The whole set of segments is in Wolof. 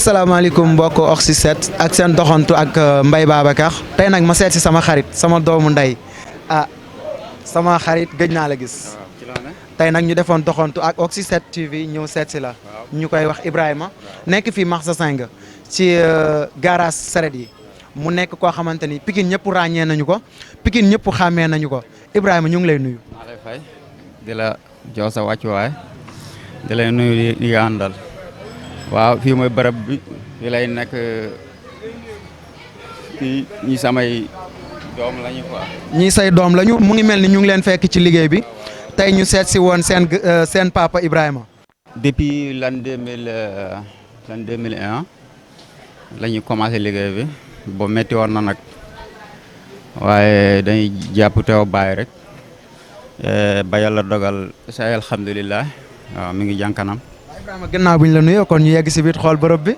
asalaamaaleykum mbokk Oxy 7 ak seen doxantu ak Mbaye Babacar tey nag ma seet si sama xarit sama doomu ndey sama xarit gëj naa la gis tey nag ñu defoon doxantu ak Oxy 7 TV ñëw seet si la ñu koy wax Ibrahima nekk fii Marsa Seng ci garage saret yi mu nekk koo xamante ni Pikine ñëpp ràññee nañu ko Pikine ñëpp xàmmee nañu ko Ibrahima ñu ngi lay nuyu. maa lay fay di la jox sa wàccuwaay di lay nuyu di nga àndal waaw fii mooy bërëb bi fii lay nekk fii ñi samay doom lañu quoi. ñii say doom lañu mu ngi mel ni ñu ngi leen fekk ci liggéey bi tey ñu seet si woon seen papa Ibrahima. depuis l'an 2001 la ñu commencé liggéey bi ba métti woon na nag waaye dañuy jàpp teew bàyyi rek ba yàlla dogal sa alhamdulilah waaw mi ngi jànkanam. Ibrahima gannaaw bi ñu la nuyoo kon ñu yegg si biir xool bërëb bi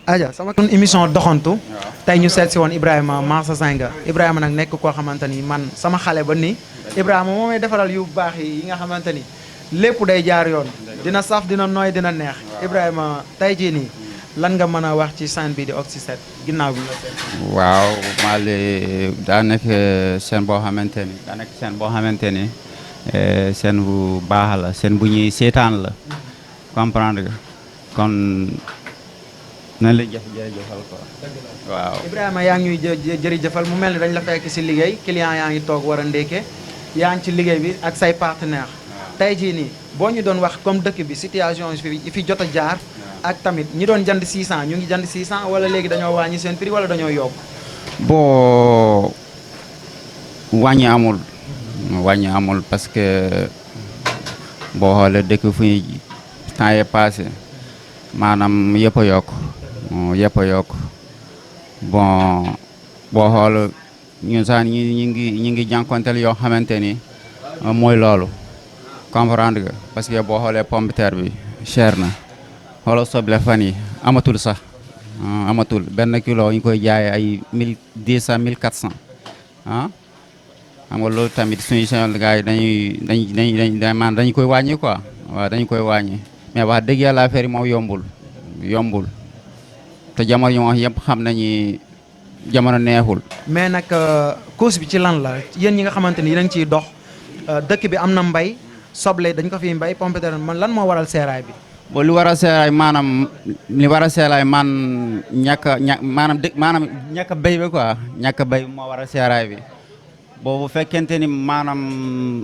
aja sama émission doxantu tey ñu seet si woon Ibrahima Marsa Seng Ibrahima nag nekk koo xamante ni man sama xale ba nii Ibrahima moo may defaral yu baax yi nga xamante ni lépp day jaar yoon dina saf dina nooy dina neex Ibrahima tey jii nii lan nga mën a wax ci chaîne bi di Oxy 7 ginnaaw bi ñu la seet. waaw daa nekk chaîne boo xamante ni chaîne bu baax la chaîne bu ñuy seetaan la comprendre nga kon nañ la jërëjëfal quoi. waaw Ibrahima yaa ngi ñuy jërëjëfal mu mel ni dañ la fekk si liggéey client yaa ngi toog war a ndékke yaa ngi ci liggéey bi ak say partenaire tey jii nii boo ñu doon wax comme dëkk bi situation yi fi jot a jaar ak tamit ñi doon jënd 600 ñu ngi jënd 600 wala léegi dañoo wàññi seen prix wala dañoo yokk. boo wàññi amul parce que boo xoolee dëkk fu ñuy temps yii passé maanaam yëpp a yokk bon boo xool ñun sax ñi ngi jànkonteel yoo xamante ni mooy loolu comprendre nga parce que boo xoolee pomme de terre bi cher na xoolal soble fan yi amatul sax amatul benn kilo ñu koy jaayee ay 1200 1400 ah xam nga loolu tamit suñu Sénégal gars yi dañu koy wàññi quoi waaw dañu koy wàññi mais wax dëgg yàlla affaire yi moom yombul te jamono yi wax yëpp xam nañu jamono neexul. mais nag cause bi ci lan la yéen ñi nga xamante ni yéen a ngi ciy dox dëkk bi am na mbay soble dañ ko fi mbay pomme de terre man lan moo waral seeraay bi. bon li war a seeraay maanaam maanaam ñàkk a béy bi quoi ñàkk a béy moo war a seeraay bi. boobu fekkente ni maanaam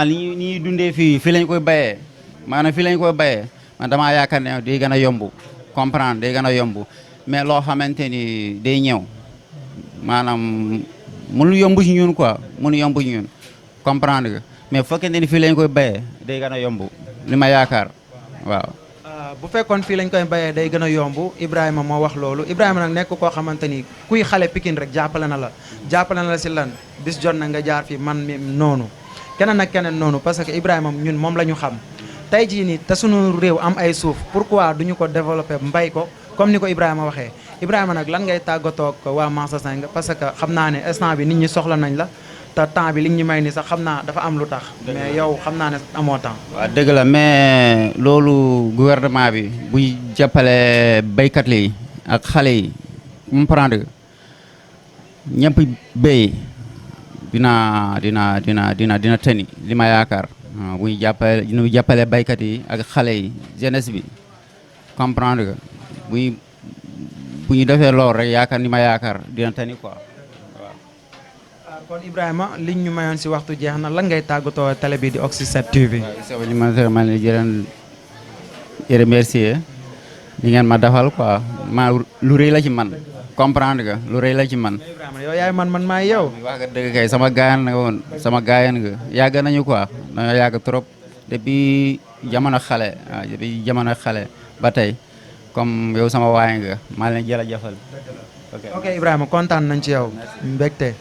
li ñuy dundee fii lañ koy bayee man damaa yaakaar ne day gën a yomb comprendre day gën a yomb mais loo xamante ni day ñëw maanaam mënu yomb ci ñun quoi comprendre nga mais fekkente ni fii lañ koy bayee day gën a yomb li ma yaakaar waaw. bu fekkoon fii lañ koy bayee day gën a yomb Ibrahima moo wax loolu Ibrahima nag nekk koo xamante ni kuy xale Pikine rek jàppale na la si lan bis jot na nga jaar fi man mi noonu keneen ak keneen noonu parce que Ibrahima ñun moom la ñu xam tey jii nii te sunu réew am ay suuf pourquoi duñu ko développé mbay ko comme ni ko Ibrahima waxee Ibrahima nag lan ngay tàggatoo ak waa Marsa Seng parce que xam naa ne instant bi nit ñi soxla nañ la te temps bi li ñu may ni sax xam naa dafa am lu tax mais yow xam naa ne amoo temps. waaw dëgg la mais loolu gouvernement bi buy jàppale béykat yi ak xale yi comprendre ñëpp béy dina tëni li ma yaakaar buy jàppale béykat yi ak xale yi jeunesse bi comprendre nga bu ñu defee loolu rek yaakaar ni ma yaakaar dina tëni quoi. kon Ibrahima liñ ñu mayoon si waxtu jeex na lan ngay tàggatoo télé bi di Oxy 7 TV. waaw li ma leen di remercier li ngeen ma defal quoi lu rëy la ci man comprendre nga lu rëy la ci man. Ibrahima yow yaay man maay yow. wax nga dëgg kay sama gaayan nga woon sama gaayan nga yàgg nañu quoi dañoo yàgg trop depuis jamono xale ba tey comme yow sama waay nga maa leen jëla jëfal. ok Ibrahima kontaan nañ ci yow mbégte.